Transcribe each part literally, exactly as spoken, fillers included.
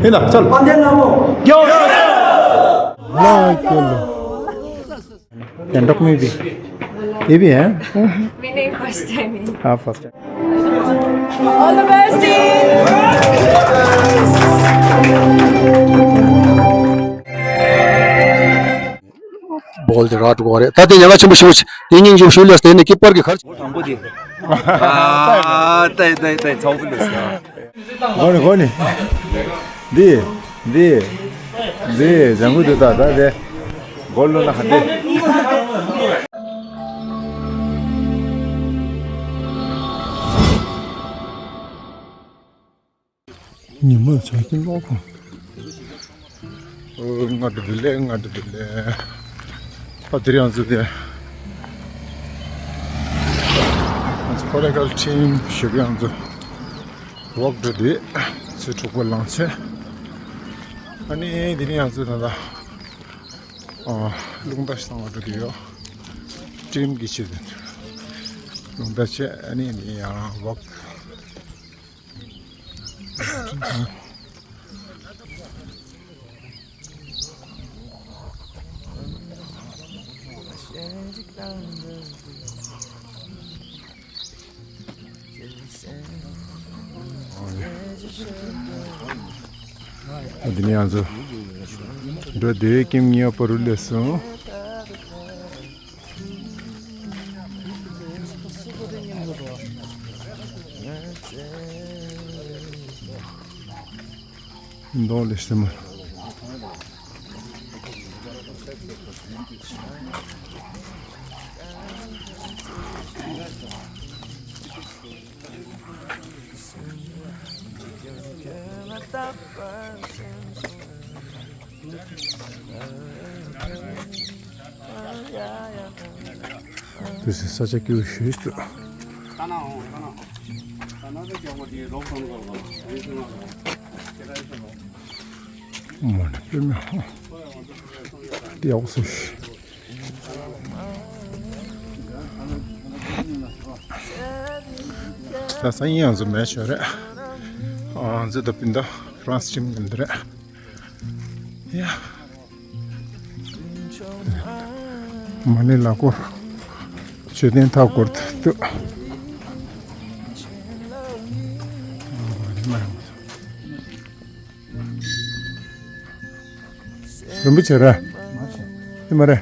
ཡིན་ད་ཚལ། དཔལ་ལྡན་ལྷ་མོ། ཡོ། ལ་ཀེ་ལ། ཡང་འབྲོག་མི་བི། ཡི་བི་ཧེ། མི་ནི་ཕར་སི་ཊི་ཨེམ་ཡིན། ཨ་ཕར་སི་ཊི་ཨེམ། All the best, team! བོལ་དེ་ར་འགྲོ་གི་རེད། ད་དེ་ཉེ་བ་ཆེན་པོ་ཞིག་ཡིན། སྙིང་རྗེ་ཞུ་ལས་དེ་ནི་ཀི་པར་གྱི་ཁར། དང་པོ་དེ། ཨ་ཏའི་ཏའི་ཏའི་ཚོགས་པ་ལས་སོ། གོ་ནི་གོ་ནི། འདི་འདི་འདི་ལྗང་གུ་འདི་ད་ད་དེ་གོ་ལོ་ན་ཧ་དེ། ཉི་མ་ཆགས་ཀྱི་ལོག་གོ། ཨོ་ང་འདི་འདི་ལས་ང་འདི་འདི་ལས། ཨ་དེ་རིང་ང་ཚོ་དེ། ང་ཚོ་ཀོ་ལེ་གལ་ཊིམ་ཞུ་གི་ང་ཚོ་ཝོག་འགྲོ་དུས་ཚེས་དྲུག་པ་ལང་ཚེ། ཨ་ནི་དེ་རིང་ང་ཚོ་ད་ལྟ་ཨ་རླུང་རྟ་བསང་བ་འགྲོ་དུས་ཡོད། ཊིམ་གྱི་ཆེད་དུ་རླུང་རྟ་བྱས། ཨ་ནི་ཡང་ཝོག་འདི་ནས་ང་ཚོ་འགྲོ་སྡོད་ཀྱིན་ཉེ་བར་རུ་སླེབས་སོང་། འདོང་ལེ་ཤི་མ། དེ་ས་ཆ་སྐྱིད་པོ་ཞིག་འདུག་མ་ཎི་པདྨེ་ཧཱུྃ། ཏེ་ཡག་པོ་སོང་ཤིག་ད་སང་ཉིན་ང་ཚོ་མེ་ཆོ་རེད། ཨ་ང་ཚོ་ད་སྤུན་ཟླ་ཧྥ་རན་སི་ཊིམ་གྱི་འདི་རེད། ཡ། མ་ཎི་ལ་སྐོར། མཆོད་རྟེན་མཐའ་སྐོར་དུ་ཏུ། རིན་པོ་ཆེ་རེད། དེ་མ་རེད།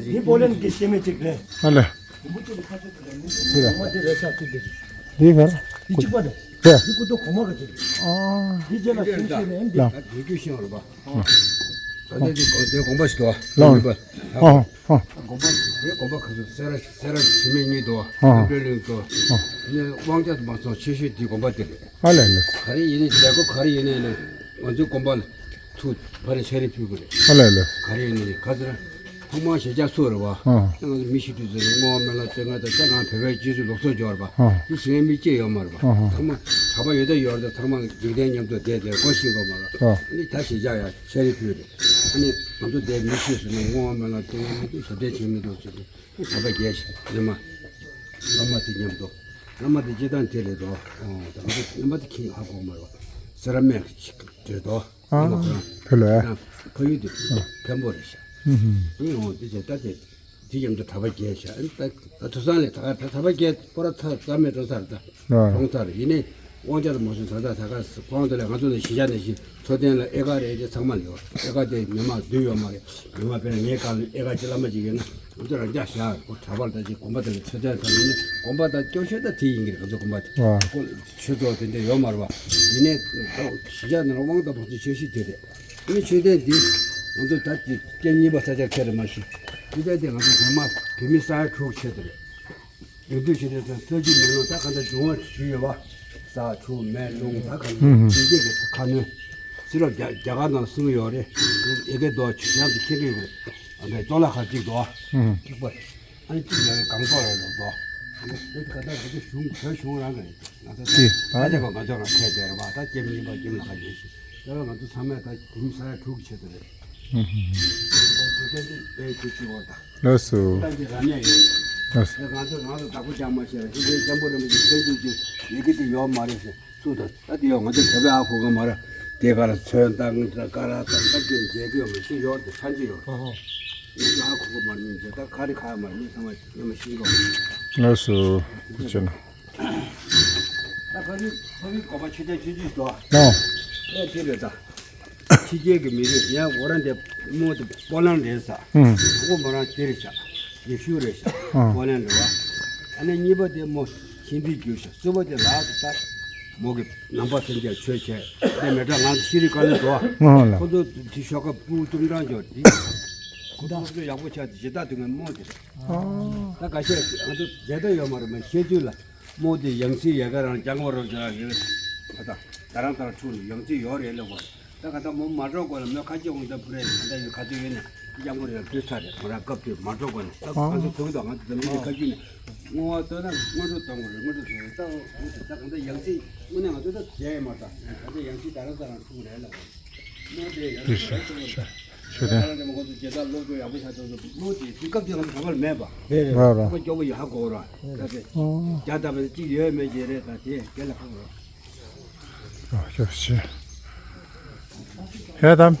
འདི་པོ་ལན་གྱི་སྐྱེ་དམན་ཅིག་རེད། ཨ་ལེ། འདི་ལ། འདི་ག་རེད། འདི་གཅིག་པ་རེད། རེད། འདི་ཀུ་ཏོ་གོང་མ་ག་ཅིག་ཨ། འདི་རྗེས་ལ་ཤིང་ཤིང་རེད། འདི་ལ། འདི་རྒྱུ་ཤིང་རེད་པ། ད་ལྟ་འདི་དགོན་དེ་དགོན་པ་ཞིག་འདུག་ལ། ཨ་ཨ། དགོན་པ་དེ་དགོན་པ་ག་ཚོད་སེ་ར་སེ་ར་བྱེས་སྨད་གཉིས་འདུག་ཨ། བློན་པོའི་གླིང་འདུག་ཨ། ནས་དབང་ཆ་དུ་མ་སོང་ཆེ་ཤོས་འདི་དགོན་པ་དེ་རེད། ཨ་ལས་ལས། ག་རེ་ཡིན་ནའི་མཛད་སྒོ་ག་རེ་ཡིན་ནའི་ལས་ང་ཚོའི་དགོན་པ་ལ་ཚུར་ཕ་རེ་ཕྱག་རེ་ཕུལ་དགོས་རེད། ཨ་ལས་ལས། ག་རེ་ཡིན་ནའི་ལས་ག་ཚོད་ར་ཐོག་མར་གཞིས་ཆགས་སུ་རེད་བ། ཨ། ང་ཚོ་མི་ཤི་དུས་ཚོད་ནས་བསྔོ་བ་སྨོན་ལམ་བཏབ་ང་དང་ལྕགས་ཁང་བོད་པའི་སྤྱི་ཚོགས་ལུགས་སྲོལ་འབྱོར་བ། ཨ། དེ་ཞིག་མི་སྐྱེ་ཡོད་མ་རེད་བ། ཨ། ཚང་མ་གྲྭ་པ་ཡོད་ད་ཡོད་རེད། ཚང་མ་འཇིག་རྟེན་མཉམ་དུ་བསྡད་དེ་སྒོ་ཕྱེ་དགོས་མ་རེད། ཨ། ཨ་ནི་ད་གཞིས་ཆགས་ཡ་ཕྱག་རེ་ཕུལ་རེད། ཨ་ནི་ང་ཚོ་འདིར་མི་ཤི་སོང་ན་བསྔོ་བ་སྨོན་ལམ་བཏབ་ཡ་མི་འདུག་ཞབས་བརྟན་བྱེད་མི་འདུག་ཟེར་ཏེ་གྲྭ་པ་བརྒྱད་ཅིག་བླ་མ། བླ་མ་དེ་མཉམ་དུ། བླ་མ་དེ་སྤྱིར་བཏང་དེ་རེད་དོ། ཨོ་ད་ང་ཚོ་བླ་མ་དེ་ཁྱེད་ཧ་གོ་མ་རེད་བ། སེ་ར་སྨད་ཀྱི་ཅིག་རེད་དོ། ཨ། ཕ་ཡུལ་དེ་ཕན་པོ་རེད་ཤག་ཨུ་ཧུམ། ཨེ་འོང་དེ་བྱས་ད་དེ་དེ་མཉམ་དུ་གྲྭ་པ་བརྒྱད་ཤག་ཨ་ད་ད་ཐུབ་བསམ་ལས་ད་ག་ད་གྲྭ་པ་བརྒྱད་སྤོ་ར་ཚར་རྩ་མེད་འགྲོ་ཚར་ད། ལོང་ཚར་ཡིན་ནའི་དབང་ཆ་དུ་མ་སོང་ད་ད་ད་ག་ཁོང་དེ་ལ་ང་ཚོ་ནས་གཞིས་ཆགས་ནས་གཞི་འཚོ་རྟེན་ལ་ཨེ་ཀ་རེ་དེ་ཚང་མ་ལ་ཡོད། ཨེ་ཀ་དེ་མི་མང་བསྡུས་ཡོད་མ་རེད། མི་མང་དཔེར་ན་ངའི་སྒང་ལ་ཨེ་ཀ་གཅིག་བླ་མ་གཅིག་ཡོད་ན། ང་ཚོ་རང་འཇགས་བཞག་ཁོ་གྲྭ་པར་ད་ཅིག་དགོན་པ་དེ་ལ་ཚོད་ལྟ་དང་ཡིན་ན་དགོན་པ་ད་སྐྱོ་ཤོས་ད་དེ་ཡིན་གྱི་རེད། ང་ཚོ་དགོན་པ་དེ་ཨ་ཁོ་ཆོས་ཚོགས་དེ་འདྲ་ཡོད་མ་རེད་བ། ཡིན་ནའི་ད་གཞིས་ཆགས་ནང་ལ་དབང་དང་པོ་ཚོ་ཆོས་གཞིས་དེ་རེད། ཨ་ནི་མཆོད་རྟེན་འདི་ང་ཚོ་ད་དེ་སྐྱེ་གཉིས་པ་ས་ཆར་ཁྱེར་རེད་མ་གཞི། མཆོད་རྟེན་འདི་ང་ཚོ་རྫོང་མ་བོད་མི་ས་ཡ་དྲུག་ཆེད་དུ་རེད། དེ་དུས་ཆེད་དུ་ས་ཆུ་མེ་རླུང་ད་ག་འདྲ་འབྱུང་བ་ཞུས་ཡོད་བ། ས་ཆུ་མེ་རླུང་ད་ག་འདྲ་ཨུ་ཧུ། འབྱུང་རྒྱུ་རེད། ཁ་སྣོན་ཕྱི་ལོགས་རྒྱ་རྒྱ་གར་ནང་གསུངས་ཡོད་རེད། ཨེ་ཀའི་རྡོ་ཆུ་ཡང་དུ་ཁྱེར་གི་ཡོད་རེད། ཨ་འདྲའི་གཙུག་ལག་ཁང་གཅིག་འདུག་བ། ཨུ་ཧུ། གཅིག་པ། ཨ་ནི་གཅིག་ཡང་གང་ཐོག་ལ་ཡོད་དོ། ཨ་ནི་དེ་ག་ད་ག་ཚོད་གཞུང་བོད་གཞུང་རང་གི་རེད། ང་ཚོ་ཅི་ད་ད་ལྟ་ང་ཚོ་རང་ཁས་དེ་རེད་བ། ད་སྐྱེ་མི་ཉིན་པ་རྒྱུན་ལ་ཁ་ཉན་ཞིག་ད་ང་ཚོ་ཚང་མས་ད་བུ་མོ་ས་ཡ་དྲུག་གི་ཆེད་དུ་རེད། ཨུ་ཧུ། ད་དེ་ག་དེ་དཔེ་དེ་གཅིག་བ་ད། ལགས་སོ། ད་འདི་རང་ཉིད་ཡོད། ལགས་སོ། ད་ང་ཚོ་རང་ལ་བདག་པོ་རྒྱག་མ་ཤེས་ར་ཤེས་ཀྱི་སྐྱབས་མགོན་རིན་པོ་ཆེ་ཆོས་བརྒྱུད་ཀྱི་ཡི་གེ་དེ་ཡོད་མ་རེད་ཟེར་ཚུལ་དང་། ད་དེ་ཡང་ང་ཚོ་བོད་པའི་ཨ་ཁུ་ག་མ་ར། དེ་ག་ལ་ཚོན་བཏང་ད་ཀ་ར་བཏང་ད་ཀྱི་མཇལ་གྱི་ཡོད་མ་ཤི་ཡོད་དེ་ཆ་འཇི་ཡོད། ཨོ་ཧོ། ང་ཁོ་ཁོ་མ་ནི་མཇལ་ད་ག་རི་ཁ་མ་ནི་ཚང་མ་ཉི་མ་ཤི་འགྲོ། ལགས་སོ། ཀུ་ཅོ་ན། ད་ཁ་རི་ཁ་རི་གོ་པ་ཆུ་ཆ་ཆུ་ཆུ་སོ། ཨོ། ཨེ་དེ་རེད་ད། ཕྱི་རྒྱལ་གྱི་མི་རིགས་ཡང་འོ་ར་འདི་མོ་དེ་པོ་ལན་རེད་ས། ཨུམ། ཁོ་མོ་རང་དེ་རེད་ཤག་ཡེ་ཤུ་རེད་ཤག་ཨུམ། པོ་ལན་རེད་བ། ཨ་ནི་གཉིས་པ་དེ་མོ་ཧིན་དི་རྒྱུད་ཤག་གསུམ་པ་དེ་ལག་ཏུ་ལྟ། མོ་གི་ནང་པ་སེམས་ཅན་ཆོས་བྱས་དེ་མེ་དྲག་ང་ཚོ་ཤི་རི་ཀ་ལེ་འགྲོ་བ། ཨུམ་ལ། ཁོ་ཚོ་དེ་ཤོག་ཁ་སྤུ་ཅུང་ཀྲང་འཇོག་དེ། ཁོ་ཚོ་སློབ་སྦྱོང་ཡག་པོ་ཆགས་དེ་ཇི་ལྟར་དུ་ངས་མོ་དེ་རེད། ཨ། ད་ག་ཤེད་ང་ཚོ་མཇལ་ད་ཡོད་མ་རེད་མ་ཤེས་ཚུལ་ལ། མོ་དེ་ཡང་སྲིད་ཡ་ག་རང་རྐྱང་པ་རོ་ཇ་ཡོད། ད་ད་རང་ད་རང་ཕྲུག་ནི་ཡང་སྲིད་ཡོད་རེད་ལོ་གོ། ད་ག་ད་མོ་མ་འགྲོ་གོ་ལ་མོ་ཁ་ཅིག་འོང་ད་བུ་རེད་ད་ཡོད་ག་དུས་ཡོད་ནས་རྐྱང་པ་རེད་བུ་ཚ་རེད་མོ་ར་སྐབས་དུས་མ་འགྲོ་གོ་ནས་ད་ང་ཚོ་ཚོགས་ད་ང་ཚོ་འཛམ་གླིང་གི་ཁ་རྒྱུད་ནས་བསྔོ་བ་བཏོན་ན་སྔོན་འགྲོ་གཏོང་དགོས་རེད་སྔོན་འགྲོ་གཏོང་རེད་ད་འོ་ད་ག་ད་ཡང་སྲིད་དངོས་གནས་ང་ཚོ་ད་མཇལ་ཡ་མ་ད་ག་ད་ཡང་སྲིད་ད་རང་ད་རང་ཕྲུག་རེད་ལ་མོ་དེ་ཡང་སྲིད་ད་ཕྲུག་རེད། ཤོད་དེ། ད་ལྟ་ང་ཚོ་རྒྱལ་དར་སློབ་སྦྱོང་ཡག་པོ་བྱ་ཐུབ་སོང་། ལོ་དེ་དུས་སྐབས་དེ་ང་ཚོ་གོ་བར་མེད་པ། རེད་རེད། ར་ར། ཁོ་སྐྱོ་པོ་ཡོད་ཧ་གོ་ར། ད་དེ། ཨོ། རྒྱ་ད་པ་གཅིག་ཡོད་མེད་ཀྱི་རེད་ད་དེ་རྒྱལ་ལ་ཧ་གོ་ར། ཨོ་ཤོད་ཤི། ཧེ་དམ།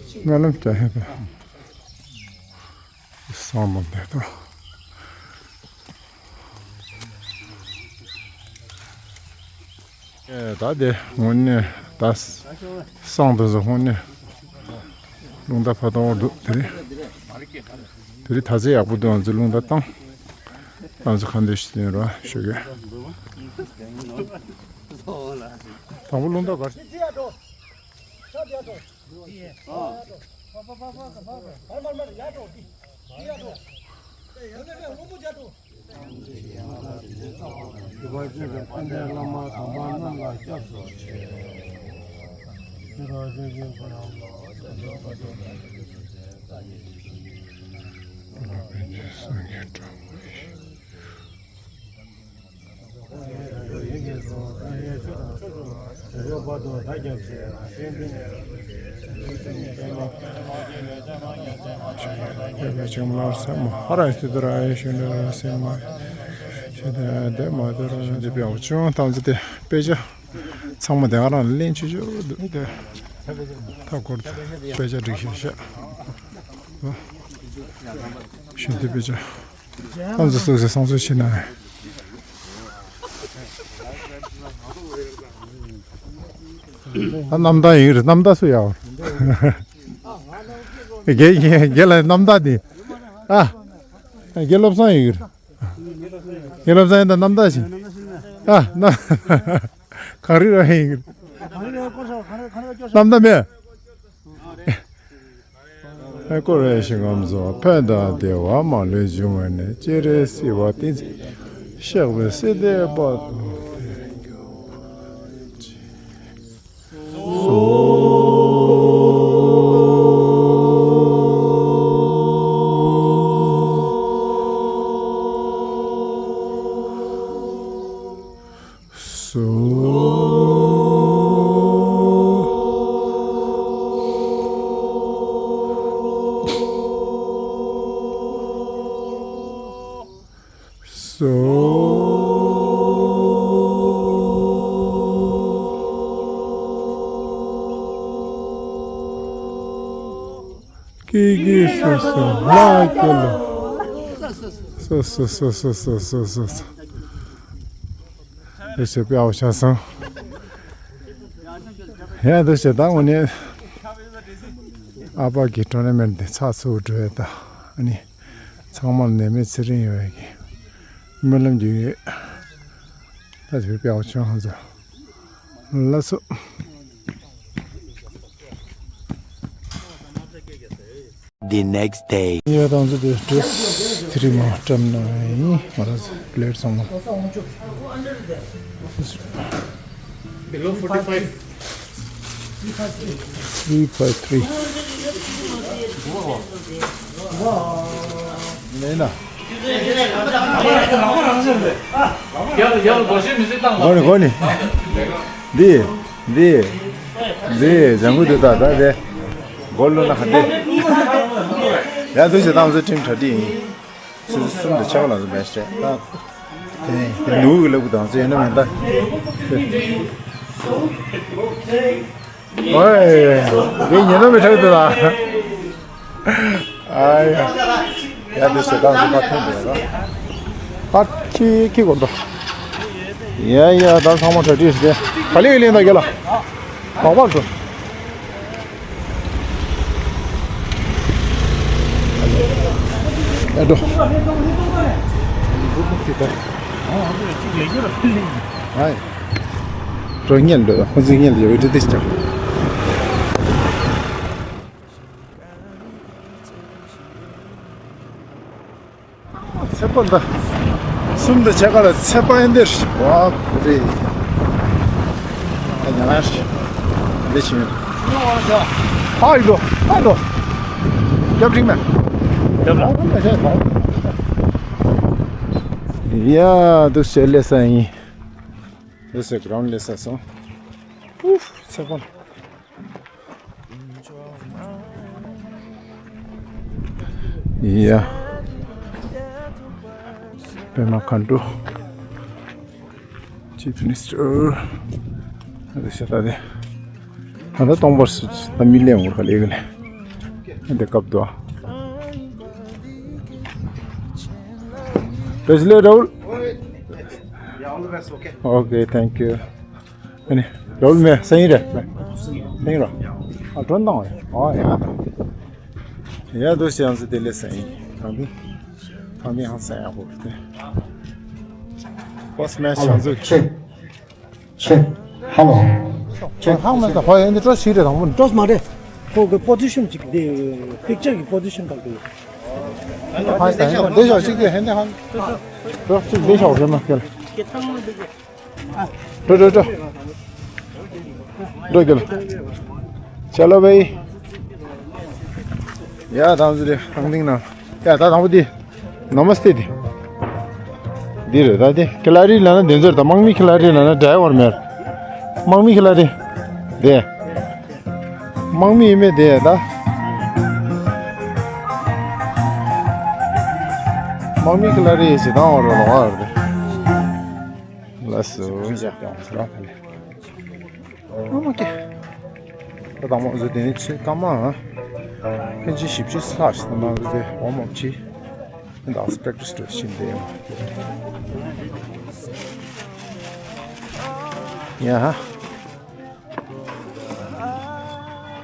སྨོན་ལམ་རྒྱ་ཧེ་པ། སང་ལོ་འདས་དོ། ད་དེ་དངོས་གནས་ད་སང་དུ་ཟོ་དངོས་གནས་རླུང་རྟ་ཕ་གཏོང་འདུག་དེ་རིང་དེ་རིང་ད་ཚེ་ཡག་པོ་འདུག་ང་ཚོ་རླུང་རྟ་བཏང་ང་ཚོ་ཁ་འདོད་ཞིག་ཡིན་ར་ཞུ་གི་དང་པོ་རླུང་རྟ་གར། ཧ་ར་ཤི་དུ་ར་ཨེ་ཤུ་ནུ་ར་སེ་མ་ཤི་དེ་དེ་མ་དུ་ར་ཤི་དེ་པའོ་ཆུང་ཐམས་ཅད་དེ་དཔེ་ཆ་ཚང་མ་དེ་ང་རང་ལེན་ཆུ་ཆུ་དེ་ཐ་སྐོར་དེ་དཔེ་ཆ་སྒྲིག་ཤེས་ཤག་ཤི་དེ་དཔེ་ཆ། ཨ་ཙི་སོ་སོ་སང་སོ་ཕྱི་ན། ཨ་རྣམ་དག་ཡིན་རེད་རྣམ་དག་སུ་ཡག་རྒན་རྒན་རྒན་ལ་རྣམ་དག་དེ། ཨ། རྒན་བློ་བཟང་ཡིན་རེད། རྒན་བློ་བཟང་ཡིན་ད་རྣམ་དག་ཞིག་ཨ་ན། གངས་རི་ར་ཡིན་རེད། རྣམ་དག་མེད། ཧེ་ཀོ་རེ་ཞིག་ངམ་སོ་ཕན་དང་བདེ་བ་མ་ལུས་འབྱུང་བ་ནི་སྤྱན་རས་གཟིགས་པ་ཏིང་འཛིན་གཤེགས་པའི་སྲིད་མཐའི་བར་དུ། སོ། སོ། ཀི་ཀི་སོ་སོ་ལ་ཀི་ལོ། སོ་སོ་སོ་སོ། དེ་ཚེ་དཔེ་ཡག་པོ་ཆགས་སོང་། ཡ་དེ་ཚེ་ད་དངོས་གནས་ཨ་ཕ་གི་ཊོར་ན་མེན་ཊི་དེ་ཚགས་ཚུད་འགྲོ་ཡ་ད་ཨ་ནི་ཚང་མར་ནད་མེད་ཚེ་རིང་ཡོང་ཡ་གི་སྨོན་ལམ་རྒྱུ་ཡོད། ད་དེ་དཔེ་ཡག་པོ་བྱུང་ཧང་ཚ། ལགས་སོ། The next day. ཡ་དང་ཚོ་དེ་ཌེ་སི་ཐི་རི་མ་བཀྲམ་ན་ཡིན། ང་རང་ཚོ་པི་ལེ་ཊི་ཚང་མ། Below forty-five. Three five three. ལེ་ན། གོ་ནི་གོ་ནི། འདི། འདི་ལྗང་གུ་འདི་ད་ད་དེ། སྒོ་ལུ་ན་ཧ་དེ། ཡ་འདུག་ཞེ་དང་ཚོ་ཁྲིམས་གྲ་སྒྲིག་ཡིན། ཚུལ་གསུམ་དུ་ཆགས་ལ་འཛིན་པའི་ཤེས་ད། དེ་ནུ་གི་ལབ་གུ་དང་ཚོ་ཡིན་ན་མིན་ད། ཨོའི། ངས་ཉན་ན་མི་ཁྲག་དེ་ལ། ཨ་ཡ། ཡ་འདི་ཞེ་སྡང་ཟིན་པ་ཐོན་འདུག་ལ། ཨ་ཁྱི་ཁྱི་གོ་འདུག་ཡ་ཡ་ད་ཚང་མ་གྲ་སྒྲིག་ཞིག་དེ། ག་ལེ་ག་ལེ་ད་རྒྱ་ལ། བག་བག་འགྲོ། ཡ་འགྲོ། ཨ་ཡ། འགྲོ་ཉན་འགྲོ་ཁོ་ཚོའི་ཉན་འགྲོ་བའི་འགྲོ་དེ་ཞིག་ཀྱང་། ཚེ་པོ་འདི། གསུམ་དུ་ཆ་ག་ལ་ཚེ་པ་ཨེ་འདིར་བ་རེད། ཨ་ཉ་ལ་ཞིག་འདི་ཕྱིན། ཨ་ཡི་འགྲོ་ཨ་འགྲོ། རྒྱབ་རིང་མེད། རྒྱབ་ལ། ཡ་འདུག་སེ་ལས་ས་ཡིན། འདུག་སེ་གྲོང་ལས་ས་སོང་། ཨུ་ཚེ་པོ། ཡ། པད་མ་མཁའ་འགྲོ། ཅིབ་མི་ནི་སི་ཊར། ཨ་དེ་ཤ་ད་དེ། ཨ་ད་སྟོང་པར་སུ་ད་མི་ལེན་འོར་ཁ་ལེ་ག་ལེ། ཨ་དེ་སྐབས་དུ་ཨ། Best luck, Rahul. Yeah, all the best, okay? Okay, thank you. ཨ་ནི། རོལ་མེ་སེང་རེད། སེང་རོ། ཨ་སྒྲོན་དང་། ཨ་ཡ། ཡ་དོ་ཞེ་ཡང་སི་དེ་ལས་སེང་། ཐང་ཐིང་། ཐང་ཐིང་ཧང་སེང་ཡག་པོ་རེད། First match ཡང་སི། ཆེ། ཆེ། ཧ་ལོ། ཆེ། ཧང་མེ་ད་ཧོ་ཡན་དེ་ཀྲོ་ཤི་རེད་དང་པོ་ནི། ཀྲོས་མ་རེད། ཁོ་གི་པོ་ཛི་ཤན་ཅིག་དེ། པིག་ཅར་གི་པོ་ཛི་ཤན་དང་དེ། ཧ་ཡ་ད་ཧན་དེ་ཞོ་ཅིག་དེ་ཧན་དེ་ཧང་། ཀྲོས་ཅིག་དེ་ཞོ་རེད་མ་སྐྱེལ། འགྲོ་འགྲོ་འགྲོ། འགྲོ་རྒྱུ་ལ། ཅ་ལོ་བེ། ཡ་དང་ཟི་རེ་ཧང་ཏིང་ན། ཡ་ད་དང་པོ་དེ། ན་མ་སྟེ་དེ། འདི་རེད་ད་དེ། ཁི་ལ་རི་ལ་ན་དེ་ཚོར་ད་དམག་མི་ཁི་ལ་རི་ལ་ན་ཌ་རའི་ཝར་མེར། དམག་མི་ཁི་ལ་རི། དེ། དམག་མི་ཡིན་མེད་དེ་ད། དམག་མི་ཁི་ལ་རི་ཞེ་དང་བར་རོ་ལོ་བར་དེ། ལགས་སོ་ཡ་ཡང་ཟེར་བ་ཕ་ལེ། ཨོ་མ་ཀེ། ད་དང་མོ་ཟེར་དེ་ནི་ཆེ་ཀ་མ། ཕན་ཆེ་ཞིབ་ཆེ་སླར་ཞིག་ན་ཟེར་ཨོ་མ་ཆེ། ད་སི་པེག་ཏྲིས་ཏུ་ཕྱིན་ཏེ་ཡ།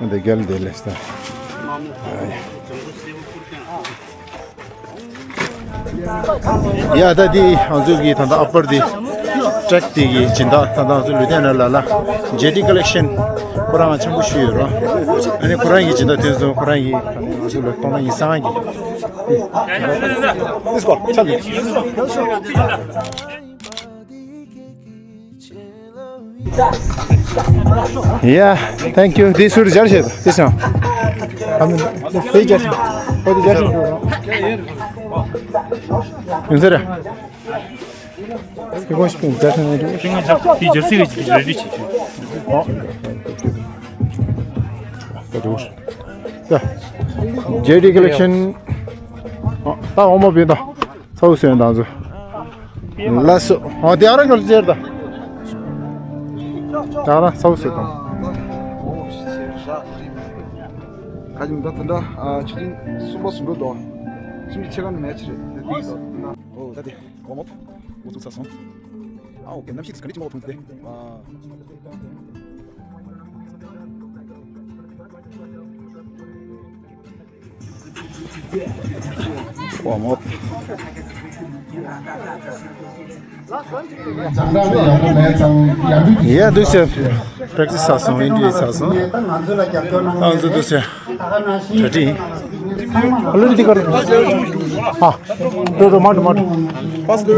འདི་རྒྱལ་དེ་ལས་ད། ཡ་ད་དེ་ང་ཚོ་གི་ད་ལྟ་ཨ་པར་དེ་ཊྲེག་དེ་གི་སྦྱིན་བདག་ད་ལྟ་ང་ཚོ་ལུས་རྟེན་ལ་ལ་ལ་ཇེ་ཊི་ཀ་ལེག་ཤན་ཁོ་རང་ཆེན་པོ་ཞུས་ཡོད་རོ། ཨ་ནི་ཁོ་རང་གི་སྦྱིན་བདག་དེ་ཚོ་ཁོ་རང་གི་ང་ཚོ་ལ་གཏོང་ན་ཡིན་སང་གི། Let's go. ཆ་ལེ། Yeah, thank you. This is Jersey. This one. I mean, this is Jersey. What is Jersey? Is it? You want to Jersey? དེ་ཇར་སི་རེད། ཇར་སི་རེད། ཨོ། ད་དུ། ད། ཇེ་ཊི་ཀ་ལེག་ཤན། ཨོ། ད་འོ་མ་བིན་ད། ཚའུ་སོན་དང་ཚོ། ལགས་སོ། ཨོ་དེ་ཨ་ར་གར་ཟེར་ད། ད་ར་ཚའུ་སོན་དང་། ཁ་ཅིག་ད་ད་ད་ཨ་ཆུ་ཚོད་གསུམ་པ་ཟིན་འགྲོ་དོ། གསུམ་གྱི་ཕྱེད་ཀ་ནས་མེད་ཆི་རེད། ད་དེ་ཡིན་དོ། ཨོ་ད་དེ་གོ་མོ། འགོ་ཚུགས་ཚར་སོང་། ཨ་ཨོ་ཀེ། གནམ་གཤིས་དེ་ག་འདྲ་ཅིག་མོ་ཐུང་དེ། ཨ། ཡ་འདུག་ཟེར། པྲེག་ཊིས་ཚར་སོང་། ཨིན་ཊར་བིའུ་ཚར་སོང་། ད་ང་ཚོ་འདུག་ཟེར། གྲ་སྒྲིག་ཨ་ལོ་རི་འདི་གར། ཨ། འགྲོ་འགྲོ་མ་འགྲོ་མ་འགྲོ། ཕ་སི་ལེན་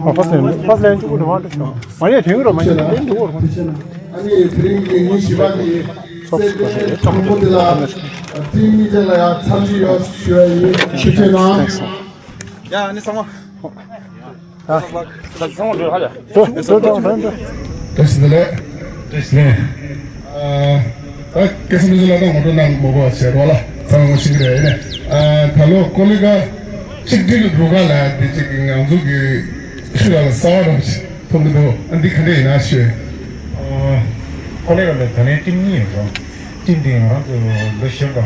ཨ་ཕ་སི་ལེན་ཕ་སི་ལེན་ཅུ་འགྲོ་མ་འགྲོ། མ་ཡ་དེང་རོ་མ་ཡ་དེང་འགྲོ་རོ། ཨ་ནི་དེ་རིང་གི་ཉིན་བཞི་པ་གི་སེམས་ཀྱི་གྲོགས་པོ་འདི་ལ་ཐེངས་གཉིས་ཅན་ལ་ཡང་འཚམས་འདྲི་ཡོད་ཞུ་ཡ་ཡིན། ཞུ་ཆེ་གནང་། ཡ་ཨ་ནི་ཚང་མ། ཨ། ཚང་མ་འགྲོ་ཧ་ཡ། འགྲོ་འགྲོ་འགྲོ་འགྲོ་འགྲོ། བཀྲ་ཤིས་བདེ་ལེགས། བཀྲ་ཤིས་བདེ་ལེགས། ཨ། ད་སྐལ་བཟང་ཕུན་ཚོགས་ལགས་དང་ངོ་སྤྲོད་གནང་མ་དགོས་པ་བྱས་རོགས་ལ་ཚང་མ་ཤེས་ཀྱི་རེད་ནས། ཨ། ད་ལོ་ཀོ་ལི་ག་གཅིག་སྒྲིལ་རུ་ཁག་ལ་དེ་གཅིག་གི་ང་ཚོ་གི་ཤུལ་ལ་གསར་པ་རང་ཞིག་ཐོབ་ཀྱི་འདུག་ཨ། འདི་ག་འདྲ་ཡིན་ན་ཞུས། ཨ། ཁོ་ལས་ལ་ད་ལན་ཊིམ་གཉིས་ཡོད་རེད། ཊིམ་འདི་ང་རང་ཚོ་ལོ་གཞོན་པ།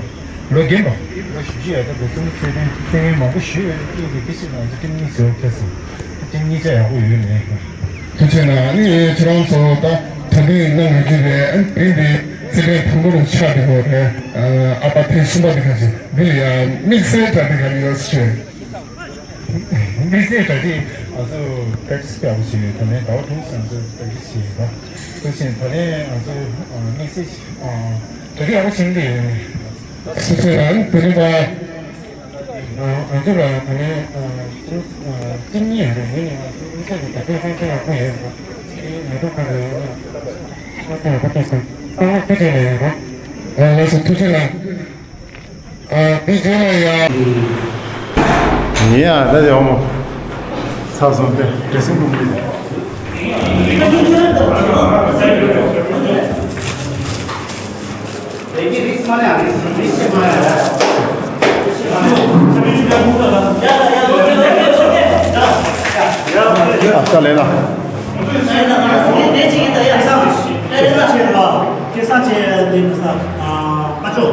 ལོ་རྒན་པ། ལོ་བཞི་བཅུ་ཡར་ད་འགོ་རྩོམ་ཚད་ལྡན་ཚད་ལྡན་མང་པོ་ཞིག་ཡོད་རེད། ཊིམ་འདི་དེ་ཕྱིར་ང་ཚོ་ཊིམ་གཉིས་ཟེར་བ་ཁྱེར་སོང་། ཊིམ་གཉིས་ཆ་ཡག་པོ་ཡོད་ནས། ཐུགས་རྗེ་གནང་། ཨ་ནི་ཁྱེད་རང་ཚོ་ད་དྲན་རྟེན་གནང་ཡོད་ཀྱི་རེད། ཨ་ནི་དེ་འདི་རྩེད་འགྲན་དང་པོ་རུ་ཆགས་བསྡད་ཡོད་རེད། ཨ་ཨ་པ་ཐེངས་གསུམ་པ་འདི་ག་ཚོད་འདི་ལ་ཡང་དམིགས་བསལ་དྲན་རྟེན་ག་རེ་ཡོད་ཞུ། དམིགས་བསལ་གྲ་སྒྲིག་ང་ཚོ་པེག་ཊི་སི་ཡག་པོ་བྱས་ཡོད། ད་ལན་ཟླ་བ་དྲུག་ཙམ་ཚོ་པེག་ཊི་སི་བྱས་ཡོད། དེ་བཞིན་ད་ལན་ང་ཚོ་དམིགས་བསལ་གྲ་སྒྲིག་ཡག་པོ་བྱས་ནས་ཡོད། སུ་ཚོད་རང་དེ་རིང་པ་ང་ཚོ་ལ་ད་ལན་ཊིམ་གཉིས་ཡོད་རེད། ཡིན་ནའང་དམིགས་བསལ་གྱི་ད་ལྟའི་ཧང་སང་ཡག་པོ་ཡོད་རེད། དེ་ཡིན་ང་ཚོ་ག་རེ་ཡོད་ན་ང་ཚོ་ཡག་པོ་བྱས་སོང་། ཐུགས་རྗེ་ཆེ་ལགས། ལགས་སོ། ཐུགས་རྗེ་ཆེ་ལགས། ཨ་དེ་རྗེས་ལ་ཡ། ཡིན་ཡ། ད་དེ་འོ་མ། ཚར་སོང་སྟེ་འདྲེ་སྲིན་ཀུན་གྱི། ཨ་ལས་ལ། སྐད་གསང་བྱས་ལས་ན་ས། ཨ་ཁ་ཆོ།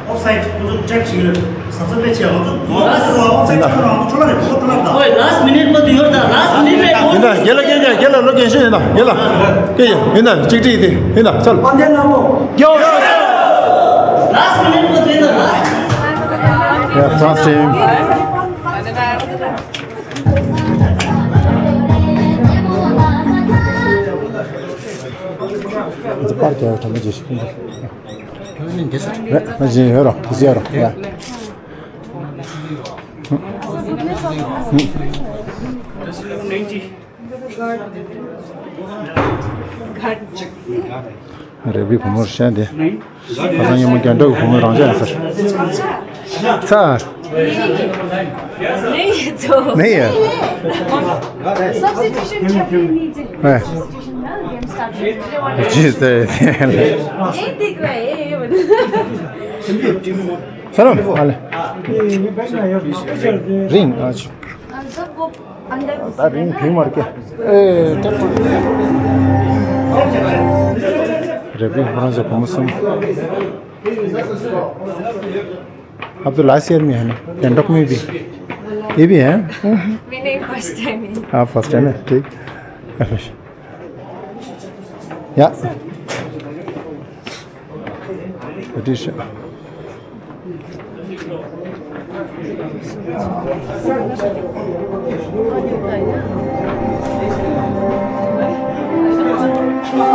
ཨོབ་སའིད་ཁོ་ཚོ་ཀྲེབ་བྱེད་ཀྱི་རེད། ཟབ་ཟབ་སླེབས་བྱས་ང་ཚོ་ཨོབ་སའིད་ཁོ་ཚོ་ང་ཚོ་འཕྲོ་བརླག་རེད། ཁོ་ཚོ་འཕྲོ་བརླག་དང་། ཨོའི་ལཱསི་མི་ནིཊ་པོ་དུ་ཡོད་དང་ལཱསི་མི་ནིཊ་རེད། ཡིན་ད་རྒན་ལགས་རྒན་རྒན་རྒན་ལགས་ལོ་རྒན་ཤོས་ཡིན་ད་རྒན་ལགས། སྐད་ཡིན་ཡིན་ད་གཅིག་སྒྲིལ་དེ་ཡིན་ད་ཆ་ལ། དཔལ་ལྡན་ལྷ་མོ། ཡོ། ལཱསི་མི་ནིཊ་པོ་དུ་ཡོད་དང་ལཱསི། Yeah, France team. It's a party, I'm just. ཨ་ཅེ་ཡོད་རོགས། དེ་ཡོད་རོགས། ཡ། རེད་པའི་བུ་མོར་བཤད་དེ། ཁ་སང་ཉིན་མོ་རྒྱ་འདྲ་གི་བུ་མོ་རང་ཅག་ཡིན་ཟེར། ཚ། ནེ་ཡ། Substitution champion needs it. Substitution, na, game start. ཇི་ཟེར། Salam. Ale. Ring. ཨ་ཅི། ད་རིང་ཕིང་མར་ཀེ། ཨེ། རེ་བི་ཧོ་རང་ཟེར་བུ་མོ་གསུམ། अब तो last year में है ना, end of में भी। ये भी है? मैंने फर्स्ट टाइम है। हाँ, फर्स्ट टाइम है, ठीक। या। Petition.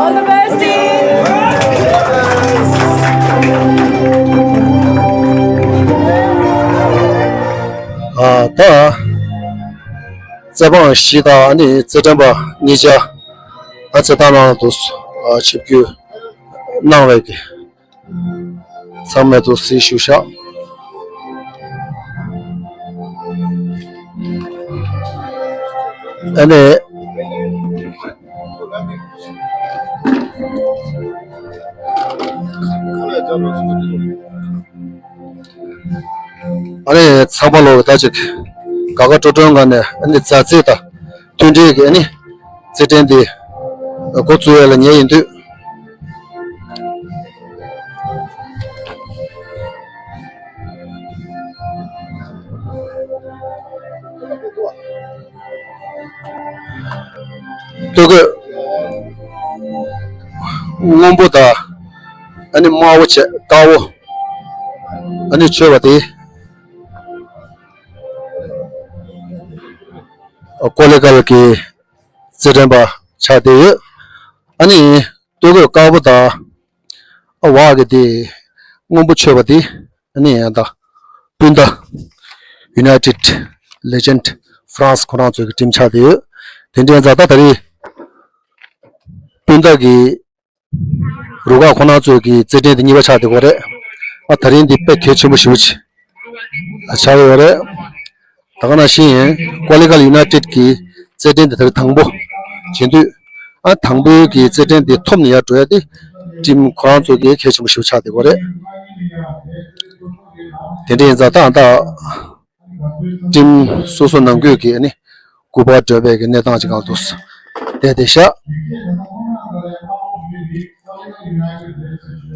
All the best, team. ཨ་ད་རྩེད་འབངས་བཞི་དང་ཨ་ནི་རྩེད་འགྲན་པ་གཉིས་ཆ་ཨ་རྩེད་ཐང་ནང་དུ་ཨ་ཆིབས་བསྒྱུར་གནང་བའི་གི་ཚང་མས་ཐུགས་རྗེ་ཆེ་ཞུ་ཤག་ཨ་ནི། ཨ་ནི་ཚང་མ་ལོ་ད་ཅིག་དགའ་དགའ་སྤྲོ་སྤྲོའི་ངང་ནས་ཨ་ནི་མཛའ་བརྩེ་དང་མཐུན་སྒྲིལ་གྱི་ཨ་ནི་རྩེད་འགྲན་འདི་འགོ་བཙུགས་ཡ་ལ་ཉེ་ཡིན་དུས། སྟོད་གོས་སྔོན་པོ་དང་ཨ་ནི་དམར་པོ་བྱས་དཀར་པོ་ཨ་ནི་མཆོད་པ་དེ་ཀོ་ལི་གལ་གྱི་རྩེད་འགྲན་པ་ཆགས་བསྡད་ཡོད། ཨ་ནི་སྟོད་གོས་དཀར་པོ་དང་འོག་གི་དེ་སྔོན་པོ་མཆོད་པ་དེ་ཨ་ནི་ཡང་ད་སྤུན་ཟླ་United Legend France ཁོ་རང་ཚོའི་གི་ཊིམ་ཆགས་བསྡད་ཡོད། དེ་འདྲའི་ཡང་ད་ད་རེས་སྤུན་ཟླ་གི་རུ་ཁག་ཁོ་རང་ཚོའི་གི་རྩེད་འགྲན་དེ་གཉིས་པ་ཆགས་བསྡད་ཡོད་རེད། ཨ་ད་རིང་འདི་དཔེ་གལ་ཆེན་པོ་ཞེ་པོ་ཅིག་ཆགས་ཡོད་རེད། ད་ག་ནང་བཞིན་ཀོ་ལི་གལ་United གི་རྩེད་འགྲན་དེ་དེ་རིང་དང་པོ་བྱེད་དུས། ཨ་དང་པོའི་གི་རྩེད་འགྲན་དེ་ཐོབ་ནས་ཡར་འགྲོ་ཡ་དེ་ཊིམ་ཁོ་རང་ཚོ་གི་གལ་ཆེན་པོ་ཞེ་པོ་ཆགས་བསྡད་ཡོད་རེད། དེ་འདྲ་ཡིན་ཙང་ད་ད་ཊིམ་སོ་སོ་ནང་ཁུལ་གི་ཨ་ནི་སྐུ་པར་སྤྲོད་པའི་གི་གནས་སྟངས་ཅིག་སྒང་དུ་བསྡད་བསྡད་ཤག་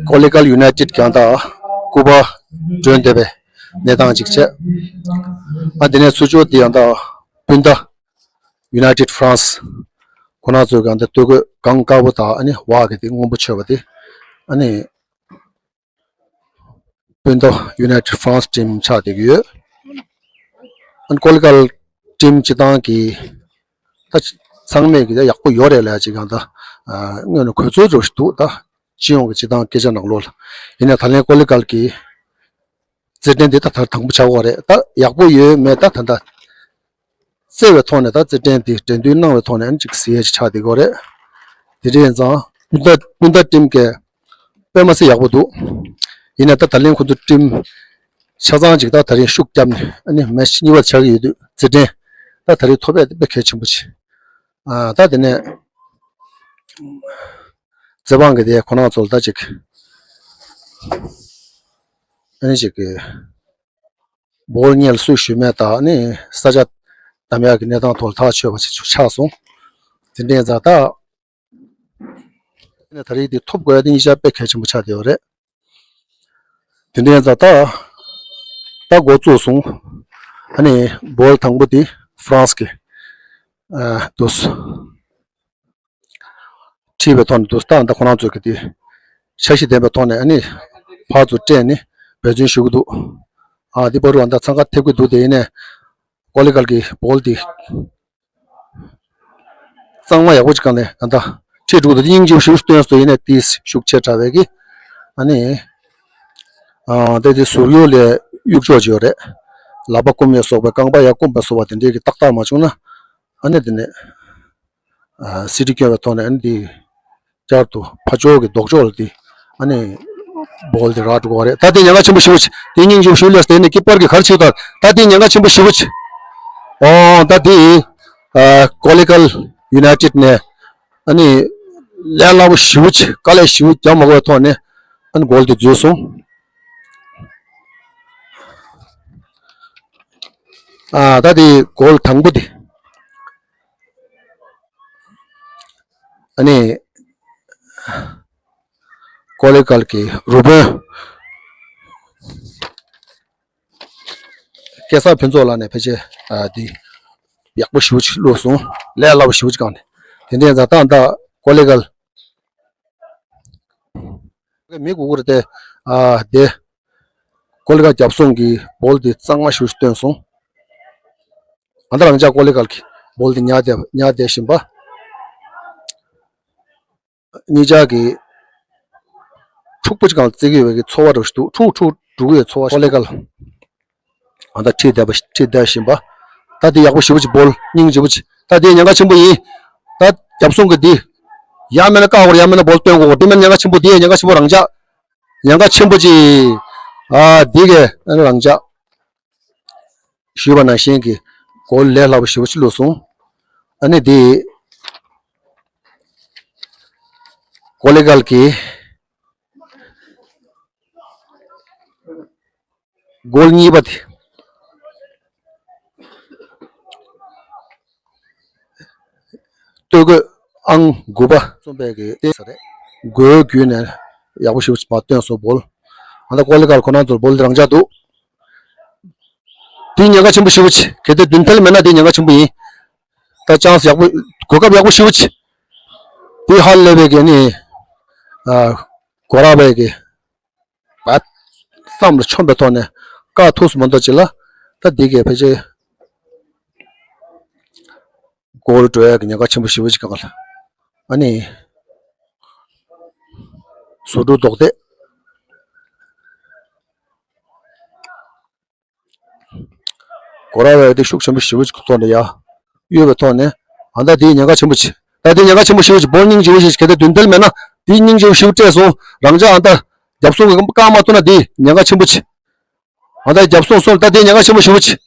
ཀོ་ལི་གལ་ཡུ་ནའི་ཊེཌ་ཀྱང་ད་སྐུ་པར་སྒྲོན་བསྡད་པའི་གནས་སྟངས་ཅིག་བྱས། ཨ་དེ་ནས་ཚུར་ཕྱོགས་དེ་ཡང་ད་སྤུན་ཟླ་ཡུ་ནའི་ཊེཌ་ཧྥ་རན་སི་ཁོ་ན་ཚོས་ཀྱང་ད་སྟོད་གོས་གངས་དཀར་པོ་དང་ཨ་ནི་འོག་གི་དེ་སྔོན་པོ་མཆོད་པ་དེ་ཨ་ནི། སྤུན་ཟླ་ཡུ་ནའི་ཊེཌ་ཧྥ་རན་སི་ཊིམ་ཆགས་བསྡད་ཀྱི་ཡོད། ཨན་ཀོ་ལི་གལ་ཊིམ་སྤྱི་བཏང་གི་ད་ཚང་མས་ཀྱི་ད་ཡག་པོ་ཡོད་རེད་ལབ་ཅིག་ཡང་ད་ཨ་དངོས་གནས་གོ་ཚོད་འགྲོ་ཞིག་འདུག་ད་སྤྱི་ཡོངས་ཀྱི་སྤྱི་བཏང་སྐད་ཆ་ནང་ལོགས་ལ་ཡིན་ན་ད་ལན་ཀོ་ལི་གལ་གྱི་རྩེད་འགྲན་འདི་ད་ད་དང་པོ་ཆགས་ཀྱི་ཡོད་རེད། ད་ཡག་པོ་ཡོད་མེད་ད་ད་ད། བརྩེ་བའི་ཐོག་ནས་ད་རྩེད་འགྲན་དེ་འགྲན་བསྡུར་གནང་བའི་ཐོག་ནས་ཨ་ནི་ཅིག་གཟི་དབྱེ་ཅིག་ཆགས་བསྡད་ཀྱི་ཡོད་རེད། དེ་འདྲ་ཡིན་ཙང་སྤུན་ཟླ་སྤུན་ཟླ་ཊིམ་གྱི་དཔེ་མ་སྲིད་ཡག་པོ་འདུག་ཡིན་ནའི་ད་ད་ལན་ཁོ་ཚོ་ཊིམ་ཆ་ཚང་ཅིག་ད་ད་རིང་ཤུགས་བརྒྱབ་ནས་ཨ་ནི་མེ་ཆི་གཉིས་པ་ཆགས་ཀྱི་ཡོད་དུས་རྩེད་འགྲན་ད་ད་རིང་ཐོབ་པ་དེ་དཔེ་གལ་ཆེན་པོ་ཆེ། ཨ་ད་དེ་ནས་རྩེད་འབང་གི་དེ་ཁོ་རང་ཚོ་ལ་ད་ཅིག་ཨ་ནི་ཅིག་གི་བོལ་སྔོན་ལ་སུས་གཞུས་མེད་དང་ནི་ས་ཆ་བདམས་ཡག་གི་གནས་སྟངས་ཐོག་ལ་ཐག་ཆོད་པ་ཞིག་ཆགས་སོང་། དེ་འདྲའི་ཡིན་ཙང་ད་ནི་ད་རེས་དེ་ཐོབ་དགོས་ཡ་དེ་གཉིས་ཆ་དཔེ་གལ་ཆེན་པོ་ཆགས་བསྡད་ཡོད་རེད། དེ་འདྲའི་ཡིན་ཙང་ད་ད་འགོ་བཙུགས་སོང་། ཨ་ནི་བོལ་དང་པོ་དེ་ཧྥ་རན་སི་གི་ཨ་དུས་ཁྲིད་པའི་ཐོག་ནས་འདུག་སྟངས་ད་ཁོ་རང་ཚོས་ཀྱི་དེ་འཆར་གཞི་ལྡན་པའི་ཐོག་ནས་ཨ་ནི་ཕར་ཚུར་སྤྲད་ནས་འབད་བརྩོན་ཞུ་གི་འདུག་ཨ་འདི་བར་དུ་ཨ་ད་འཚང་ཁ་ཐེབས་ཀྱི་འདུག་དེ་ཡིན་ནས་ཀོ་ལི་གལ་གྱི་བོལ་དེ་གཙང་མ་ཡག་པོ་ཅིག་གང་ནས་ད་ད་ཁྲིད་འགྲོ་གི་འདུག་དེ་སྙིང་རྗེ་པོ་ཞེ་པོ་སྟོན་སོང་ཡིན་ནས་དེ་ཤུགས་ཆེ་དྲགས་པའི་གི་ཨ་ནི་ཨ་ད་དེ་ཟུར་གཡོག་ལས་གཡུག་ཕྱོགས་ཅིག་ཡོད་རེད། ལག་པ་བསྐུམ་ཡས་སོགས་པའི་རྐང་པ་ཡར་བསྐུམ་པ་སོགས་པ་དེ་འདྲའི་གི་ཏག་ཏག་མ་བྱུང་ན་ཨ་ནི་དེ་ནས། ཨ་སི་ཊི་བསྐྱོན་པའི་ཐོག་ནས་ཨ་ནི་འདི་བསྐྱར་དུ་ཕར་ཕྱོགས་ཀྱི་ལྡོག་ཕྱོགས་ལ་འདི་ཨ་ནི་བོལ་འདི་རག་འགྲོ་གི་རེད། ད་འདི་ཉེན་ཁ་ཆེན་པོ་ཞེ་པོ་ཅིག་དེ་སྙིང་རྗེ་པོ་ཞེ་པོ་ལས་དེ་ནི་ཀི་པར་གྱི་ག་རེ་བྱེད་དང་ད་འདི་ཉེན་ཁ་ཆེན་པོ་ཞེ་པོ་ཅིག་ཨོ་ད་འདི་ཨ་ཀོ་ལི་གལ་ཡུ་ནའི་ཊེཌ་ནས་ཨ་ནི་ལས་སླ་པོ་ཞེ་པོ་ཅིག་དཀའ་ལས་ཞེ་པོ་རྒྱག་མ་དགོས་པའི་ཐོག་ནས་ཨ་ནི་གོལ་འདི་འཛུལ་སོང་། ཨ་ད་འདི་གོལ་དང་པོ་འདི། ཨ་ནི། ཀོ་ལི་གལ་གྱི་རུ་དཔོན། སྐལ་བཟང་ཕུན་ཚོགས་ལགས་ནས་ཕལ་ཆེར་ཨ་འདི་ཡག་པོ་ཞེ་པོ་ཅིག་བླུགས་སོང་། ལས་སླ་པོ་ཞེ་པོ་ཅིག་བཀང་ནས། དེ་འདྲའི་ཡིན་ཙང་ད་ལྟ་ཀོ་ལི་གལ་མི་དགོས་ཀྱི་རེད་དེ། ཨ་དེ་ཀོ་ལི་གལ་རྒྱབ་སོང་གི་བོལ་དེ་གཙང་མ་ཞེ་པོ་ཅིག་བཏོན་སོང་། ཨ་ད་རང་ཅག་ཀོ་ལི་གལ་གྱི་བོལ་དེ་ཉར་བསྡད་ཉར་བསྡད་བཞིན་པ། གཉིས་ཆར་གྱི་འཁྲུག་པོ་ཅིག་སྒང་ལ་བརྩི་གི་ཡོད་པའི་གི་ཚོར་བ་འདྲ་ཞིག་འདུག་འཁྲུག་འཁྲུག་འགྲོ་གི་ཡོད་ཚོར་བ་ཞིག་ཀོ་ལི་གལ། ཨ་ད་ཁྲིད་བསྡད་པ་ཁྲིད་བསྡད་བཞིན་པ། ད་དེ་ཡག་པོ་ཞེ་པོ་ཅིག་བོལ་སྙིང་རྗེ་པོ་ཅིག་ད་དེ་ཉེན་ཁ་ཆེན་པོ་ཡིན། ད་རྒྱབ་སོང་གི་འདི། ཡང་མིན་ན་བཀག་དགོས་ཡང་མིན་ན་བོལ་སྟོན་དགོས་དེ་མིན་ན་ཉེན་ཁ་ཆེན་པོ་འདི་ཉེན་ཁ་ཆེན་པོ་རང་ཅག་ཉེན་ཁ་ཆེན་པོ་ཅིག་ཨ་འདི་གས་ཨ་རང་ཅག་ཞུས་པ་ནང་བཞིན་གྱི་གོལ་ལས་སླ་པོ་ཞེ་པོ་ཅིག་བླུགས་སོང་། ཨ་ནི་དེ་ཀོ་ལི་གལ་གྱི་གོལ་གཉིས་པ་དེ། སྟོད་གོས་ཨང་དགུ་པ་རྩོམ་པའི་གི་ཏེ་ས་རེད། གོལ་བརྒྱུད་ནས་ཡག་པོ་ཞེ་པོ་ཅིག་མར་བཏོན་སོང་བོལ། ཨ་ད་ཀོ་ལི་གལ་ཁོ་རང་ཚོར་བོལ་དེ་རང་ཅག་འདུག་དེ་ཉེན་ཁ་ཆེན་པོ་ཞེ་པོ་ཅིག་གལ་ཏེ་མདུན་ཐལ་མེད་ན་དེ་ཉེན་ཁ་ཆེན་པོ་ཡིན། ད་ཅན་སི་ཡག་པོ་གོ་སྐབས་ཡག་པོ་ཞེ་པོ་ཅིག་དེ་ཧ་ལས་པའི་གི་ནི་ཨ་གོ་ར་བའི་གི་བ་བསམ་ལ་ཆོམ་པའི་ཐོག་ནས་བཀག་ཐུབ་སོང་མ་གཏོགས་ཅི་ལ་ད་འདི་གའི་ཕལ་ཆེར་གོལ་འགྲོ་ཡག་གི་ཉེན་ཁ་ཆེན་པོ་ཞེ་པོ་ཅིག་གང་ལ་ཨ་ནི་ཟུར་འགྲོ་ལྡོག་སྟེ། གོ་ར་བའི་དེ་ཤུགས་ཆེན་པོ་ཞེ་པོ་ཅིག་ཐོག་ནས་ཡ་གཡོལ་བའི་ཐོག་ནས་ཨ་ད་དེའི་ཉེན་ཁ་ཆེན་པོ་ཅིག་ད་དེ་ཉེན་ཁ་ཆེན་པོ་ཞེ་པོ་ཅིག་བོལ་སྙིང་རྗེ་པོ་ཞིག་གལ་ཏེ་མདུན་ཐལ་མེད་ན་དེའི་སྙིང་རྗེ་པོ་ཞེ་པོ་སྤྲད་སོང་རང་ཅག་ཨ་ད་རྒྱབ་སོང་གི་བཀག་མ་ཐུབ་ན་དེ་ཉེན་ཁ་ཆེན་པོ་ཅིག་ཨ་ད་རྒྱབ་སོང་སོང་ད་དེ་ཉེན་ཁ་ཆེན་པོ་ཞེ་པོ་ཅིག་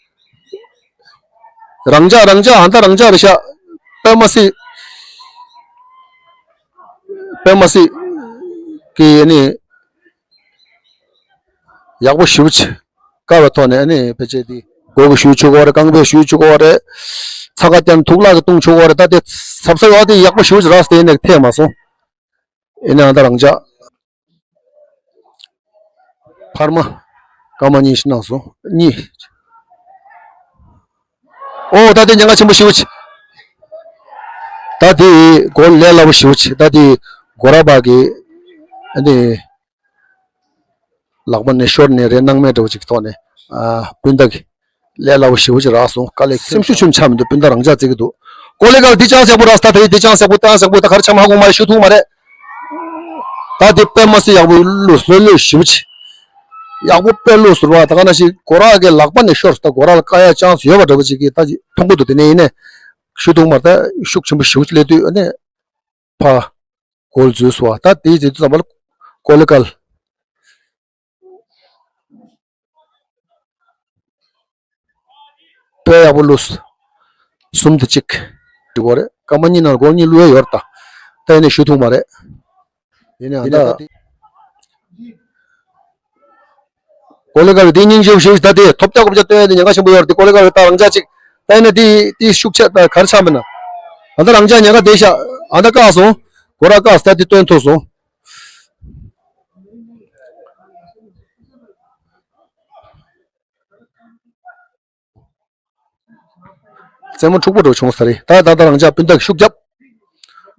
རང་ཅག་རང་ཅག་ཨ་ད་རང་ཅག་རེད་ཤག་དཔེ་མ་སྲིད་དཔེ་མ་སྲིད་ཀྱི་ནི་ཡག་པོ་ཞེ་པོ་ཅིག་བཀག་པའི་ཐོག་ནས་ཨ་ནི་ཕལ་ཆེར་དེ་སྒོ་གི་ཞུ་ཆོག་གོ་རེད། རྐང་པའི་ཞུ་ཆོག་གོ་རེད། ཚ་ཁ་བསྟན་ཐུག་ལག་གི་བཏུང་ཆོག་གོ་རེད། ད་དེ་ཟབ་ཟབ་ཡོད་དེ་ཡག་པོ་ཞེ་པོ་ཅིག་རག་སྟེ་ནས་ཐེག་མ་སོང་ ཡིན་ནའང་ད་རང་འཇགས། འཕར་མ། སྐར་མ་གཉིས་ཤིག་གནང་སོང་། གཉིས། ཨོ་ད་དེ་ཉེན་ཁ་ཆེན་པོ་ཞེ་པོ་ཅིག་ད་དེ་གོལ་ལས་སླ་པོ་ཞེ་པོ་ཅིག་ད་དེ་གོ་ར་པ་གི་ཨ་ནི་ལག་པ་ནས་ཤོར་ནས་རེད། སྣང་མེད་འདྲ་བོ་ཅིག་གི་ཐོག་ནས་ཨ་སྤུན་ཟླ་གི་ལས་སླ་པོ་ཞེ་པོ་ཅིག་རག་སོང་། དཀའ་ལས་སེམས་ཤུགས་ཆུན་ཆག་མི་འདུག་སྤུན་ཟླ་རང་འཇགས་བརྩི་གི་འདུག་ཀོ་ལི་གལ་འདི་ཅང་སེག་པོ་རག་སོང་། ད་དེ་འདི་ཅང་སེག་པོ་ཅང་སེག་པོ་ད་ག་རེ་ཆ་མ་གོང་མ་རེད། ཞུ་ཐུབ་མ་རེད། ད་དེ་དཔེ་མ་སྲིད་ཡག་པོ་བླུགས་ལྷོད་ལྷོད་ཞེ་པོ་ཅིག་ཡག་པོ་དཔེ་བླུགས་ཟུར་བ་ད་ག་ནང་བཞིན་གོ་ར་གི་ལག་པ་ནས་ཤོར་སོང་། ད་གོ་ར་ལ་བཀག་ཡ་ཅང་ཡོད་པ་འདྲ་བོ་ཅིག་གིས་ད་ཅིག་མཐོང་གི་འདུག་དེ་ནས་ཡིན་ནས་ཞུ་ཐུབ་མ་རེད། ད་ཤུགས་ཆེན་པོ་ཞེ་པོ་ཅིག་སླེབས་དུས་ཨ་ནི་ཕ་གོལ་འཛུལ་སོང་བ། ད་དེའི་རྗེས་དུས་ཙམ་པ་ལ་ཀོ་ལི་གལ། དཔེ་ཡག་པོ་བླུགས། གསུམ་དེ་གཅིག་འགྲིག་གོ་རེད། སྐར་མ་གཉིས་ནང་གོལ་གཉིས་བླུགས་ཡ་ཡོད་རེད། ད་ད་ཡིན་ནས་ཞུ་ཐུབ་མ་རེད། ཡིན་ནའང་ད་ཀོ་ལི་གལ་དེ་སྙིང་རྗེ་པོ་ཞིག་ད་དེ་ཐོབ་རྒྱག་གོ་བྱ་སྟོན་ཡ་དེ་ཉེན་ཁ་ཆེན་པོ་ཡོད་རེད། དེ་ཀོ་ལི་གལ་ད་རང་འཇགས་གཅིག་ད་ཡིན་ན་དེ་དེ་ཤུགས་ཆེ་ད་གར་ཆག་མེད་ན། ཨ་ད་རང་འཇགས་ཉེན་ཁ་དེ་ཤ་ཨ་ད་བཀག་སོང་། གོ་ར་བཀག་ད་དེ་སྟོན་ཐུབ་སོང་། རྩེད་མོ་འཁྲུག་པོ་འགྲོ་བྱུང་ས་རེད། ད་ད་ད་རང་ཅག་སྤུན་ཟླ་གི་ཤུགས་རྒྱབ།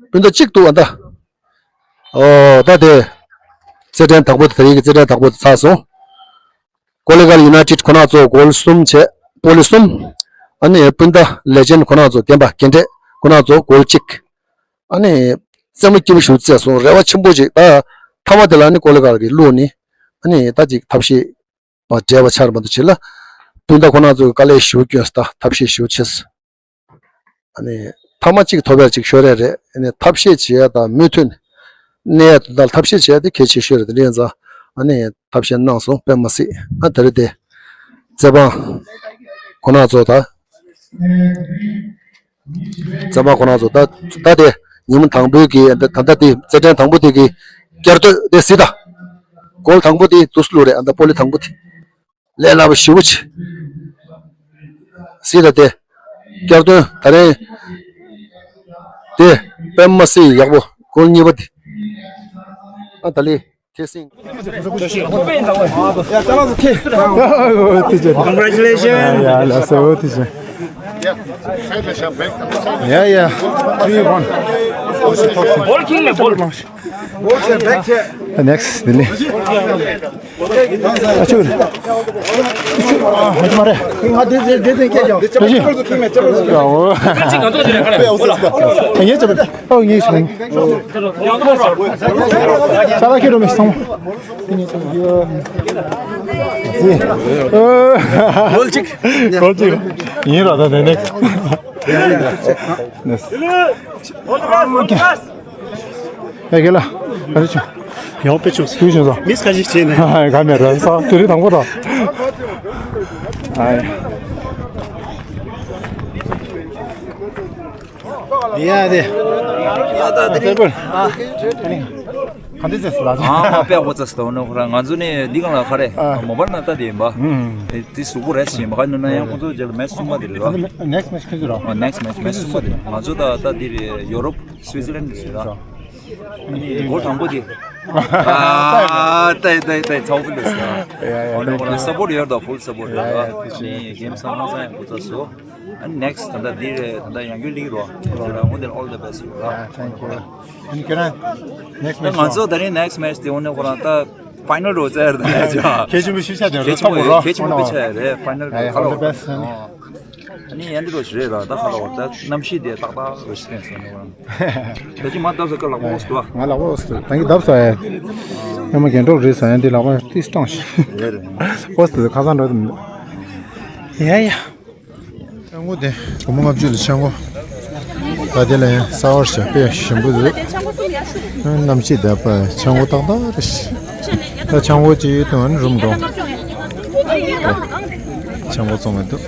སྤུན་ཟླ་གཅིག་འདུག་ཨ་ད། ཨོ་ད་དེ། རྩེད་འགྲན་དང་པོ་དེ་ད་རེས་ཀྱི་རྩེད་འགྲན་དང་པོ་དེ་ཚར་སོང་། ཀོ་ལི་གལ་ཡུ་ནའི་ཊེཌ་ཁོ་ན་ཚོ་གོལ་གསུམ་བྱས། པོ་ལི་གསུམ། ཨ་ནི་སྤུན་ཟླ་ལེ་ཇེན་ཁོ་ན་ཚོ་རྒན་པ་རྒན་གྲས་ཁོ་ན་ཚོ་གོལ་གཅིག་ཨ་ནི། རྩེད་མོ་སྐྱིད་པོ་ཞིག་རྩེས་སོང་། རེ་བ་ཆེན་པོ་ཅིག་ད། མཐའ་མ་དེ་ལ་ནི་ཀོ་ལི་གལ་གི་བླུགས་ནི། ཨ་ནི་ད་ཅིག་ཐབས་ཤེས། བ་འབྲེལ་བ་ཆར་མ་འདུག་ཆེ་ལ། སྤུན་ཟླ་ཁོ་ན་ཚོས་དཀའ་ལས་ཞེ་པོ་བསྐྱོན་སོང་། ད་ཐབས་ཤེས་ཞེ་པོ་བྱས་སོང་། ཨ་ནི། ཐ་མ་གཅིག་ཐོབ་ཡ་གཅིག་ཤོར་ཡ་རེད། ཨ་ནི་ཐབས་ཤེས་བྱེད་ཡ་དང་མུ་མཐུད་གནས་ཡ་དོན་དག་ཐབས་ཤེས་བྱེད་ཡ་དེ་གལ་ཆེ་ཤོས་རེད། དེ་འདྲ་ཡིན་ཙང་ཨ་ནི་ཐབས་ཤེས་གནང་སོང་། དཔེ་མ་སྲིད་ཨ་དེ་རེད་དེ། རྩེད་འབང་། ཁོ་ན་ཚོ་ད། རྩེད་འབང་ཁོ་ན་ཚོ་ད་ད་དེ་ཉིན་མོ་དང་པོའི་གི་ད་ད་ལྟ་དེ་རྩེད་འགྲན་དང་པོ་དེ་གི་བསྐྱར་ཟློས་དེ་སྲིད་ད། གོལ་དང་པོ་དེ་དུས་སུ་བླུགས་རེད། ཨ་ད་པོ་ལི་དང་པོ་དེ། ལས་སླ་པོ་ཞེ་པོ་ཅིག་སྲིད་ད་དེ། བསྐྱར་ཟློས་ད་རེས། དེ། དཔེ་མ་སྲིད་ཡག་པོ་གོལ་གཉིས་པ་དེ། ཨ་ད་ལི། ཐེ་སིང་། Congratulations. Yeah, yeah, that's so good. Yeah, yeah. Three one. Ball king ne ball. Next, Delhi. Achoo. Ah, mare. Nga de de de de ke jo. Bravo. Ye chaba. Oh, yes, man. Chala kiro me song. Gol chik. Gol chik. Yin ra da ne. Next. Hey, gela. Kari chu. Yo pe chu. Chu chu so. Miss ka ji che ne. Hai, kamera sa. Turi tang ko da. Hai. ཡ་དེ། ཡ་ད་དེ་རིང་། ག་འདི་ཟེར་སོང་ལ། ཨ་མ་དཔེ་ཧོ་ཙ་སྟོན་ནོ་ཁོ་རང་ང་ཚོ་ནི་འདི་གང་ལ་ཁ་རེ་མོ་བར་ན་ལྟ་དེ་ཡིན་པ། དེ་དེ་གཟུགས་པོ་རེད་ཞེས་མ་ག་ནུ་ན་ཡང་ཁོ་ཚོ་རྗེས་ལ་མེ་སུ་མ་དེ་རེད་རོ། Next match ཁྱོད་ཚོ་རོ། ཨ་next match མེ་སུ་མ་དེ་ང་ཚོ་ད་ལྟ་འདི་རེད། ཡོ་རོབ་སུའི་ཙི་ལན་དེ་རེད་ར། གོལ་དང་པོ་དེ། ཨ་ད་ད་ད་ཚའོ་པི་ལེ་སི། ཡ་ཡ། འོ་ན་འོ་ན་སབ་པོར་ཊི་ཡོད་ད། ཧྥུལ་སབ་པོར་ཊི་ཡོད་ད། ཨ་ནི་གེམ་སང་ནང་སང་ཡང་ཁོ་ཚོ་སོ། ཨ་ནི་next ད་ལྟ་འདི་རེད། ད་ལྟ་ཡང་རྒྱུན་ལིག་རོ། ཁོ་ཚོ་ལ་འོ་དེ་all the best ཡོད་ད། Thank you. ཨ་ནི་ཁྱོད་རང་next match ང་ཚོ་ད་རིང་next match དེ་འོ་ན་ཁོ་རང་ད་ཕའི་ནལ་རོ་ཙེར་ད་ཡ་ཅོ། གལ་ཆེན་པོ་ཤེས་བྱ་དེ་རོ། གལ་ཆེན་པོ་ཚང་མ་རོ། གལ་ཆེན་པོ་དཔེ་ཆ་ཡ་རེད། ཕའི་ནལ་རོ། ཁ་ལོ་བར་ད། ཨ་ནི་ཡན་དེ་རོ་ཞིག་རེད་ད། ད་ཁ་ལོ་བར་ད་གནམ་གཤིས་དེ་ཏག་ཏག་རོ་ཞིག་རེད་སོང་ནི་བ། ད་ཅི་མ་བཏབ་ས་ཀ་ལག་པ་འོ་སི་དུ་བ། ང་ལག་པ་འོ་སི་དུ། ད་གི་བཏབ་ས་ཡ། ཡ་མ་རྒན་གྲོགས་རེད་ས་ཡ། འདི་ལག་པ་ཏིས་སྟོང་ཞིག་རེད་རེད། འོ་སི་དུ་ཁ་སང་འགྲོ་དུ་མི་འདུག་ཡ་ཡ། སྤྱང་པོ་དེ་སྒོར་མོ་ལྔ་བཅུ་ལ་སྤྱང་པོ། ད་དེ་ལ་ཡང་གསར་པ་ཞིག་དཔེ་ཞིམ་པོ་འདུག་གནམ་གཤིས་དེ་དཔེ་སྤྱང་པོ་ཏག་ཏག་རེད་ཤག་ད་སྤྱང་པོ་ཅིག་ཡོད་དུས་ཨ་ནི་རུམ་འགྲོ། སྤྱང་པོ་བཙོང་གི་འདུག